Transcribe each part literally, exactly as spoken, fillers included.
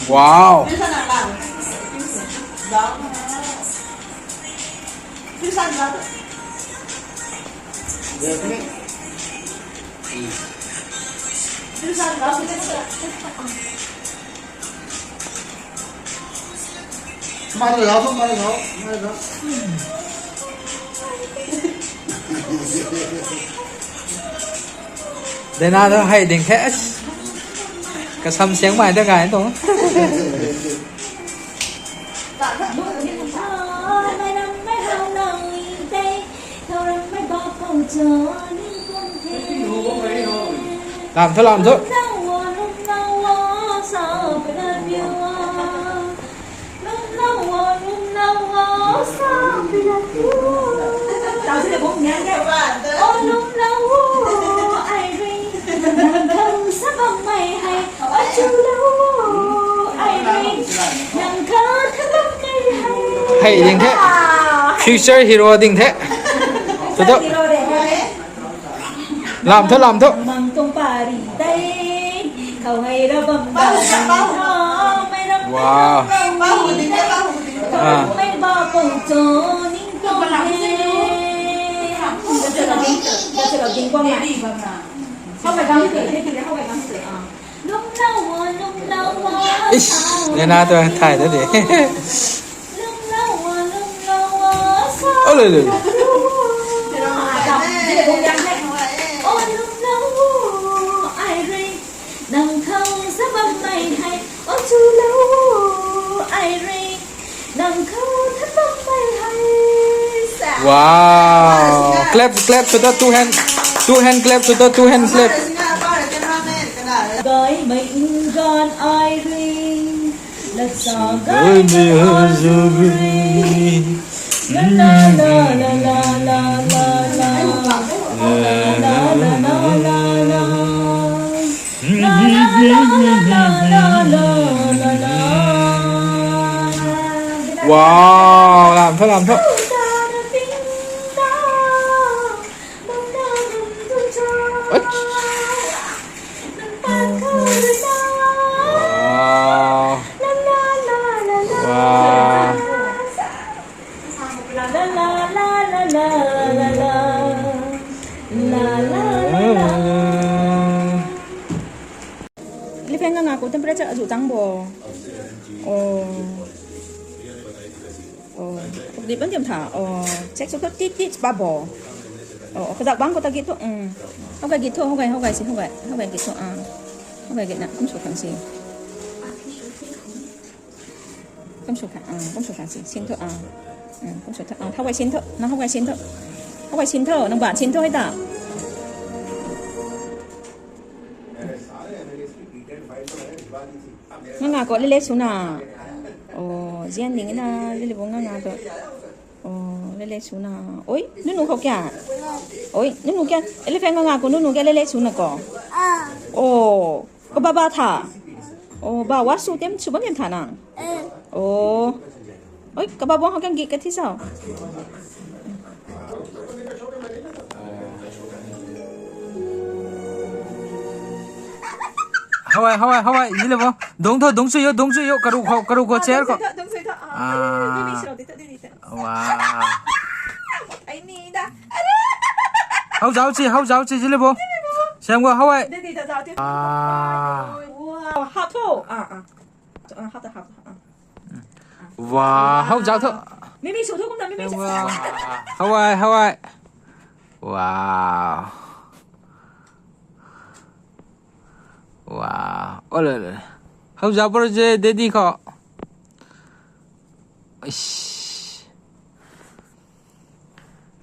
Wow. Dena tu hei ding the. Kasam siang mai ta kai tu. Lam thu, lam thu. Hei ding the. Future hero ding the. Thu thu. Lam thu, lam thu. Wow. Ah. Ish, Lena tu thay ta de. Oh, le, le, le. Wow. Clap, clap, sw ta, two hand, two hand clap, sw ta, two hand clap. Gaymei ngan ai rui, latsa gaymei azuh rui. La la la la la la la. La la la la la la. Wow, lam thu, lam thu. Ach. Wow. Wow. Elephant nga nga khou temperature azuh tang bo. Oh. Oh. Di ban diam tha. Oh. Check sw tho, tit tit ba bo. Oh, kadak bang khou ta git tho. Um. How gay git tho, how gay, how gay si, how gay, how gay git tho. Ah. How gay git na, kum sw khang si. Kum sw khang, ah, kum sw khang si, sin tho, ah. Um, kum sw tho, ah, how gay sin tho, nang how gay sin tho. How gay sin tho, nang ban sin tho hei ta. Nga nga khou lele swna. Oh, zian ding na, lele bo nga nga khou. Oh, lele swna. Oi, nunu khou kya? Oi, nunu kya? Elephant nga nga khou nunu kya lele swna khou? Oh, kababa tha. Oh, ba wa sw tem sw bam yam tha na. Oh. Oi, kababa khou kya gi ka thi sao? How gay, how gay, how gay, zile bo. Dungc tho, dungc sui yo, dungc sui yo, karu khou, karu khou chair khou. Ah. Wow. How zauc si, how zauc si, zile bo. Siam go, how gay. Ah. Wow, how tho. Ah, ah. Ah, how tho, how tho. Ah. Wow, how zauc tho. Mimi sw tho kum ta, mimi sw. Wow. How gay, how gay. Wow. Wow. Oh, le, le. How zauc pro je, daddy khou. Ish.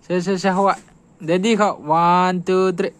Se, se, se, how gay. Daddy khou. One, two, three.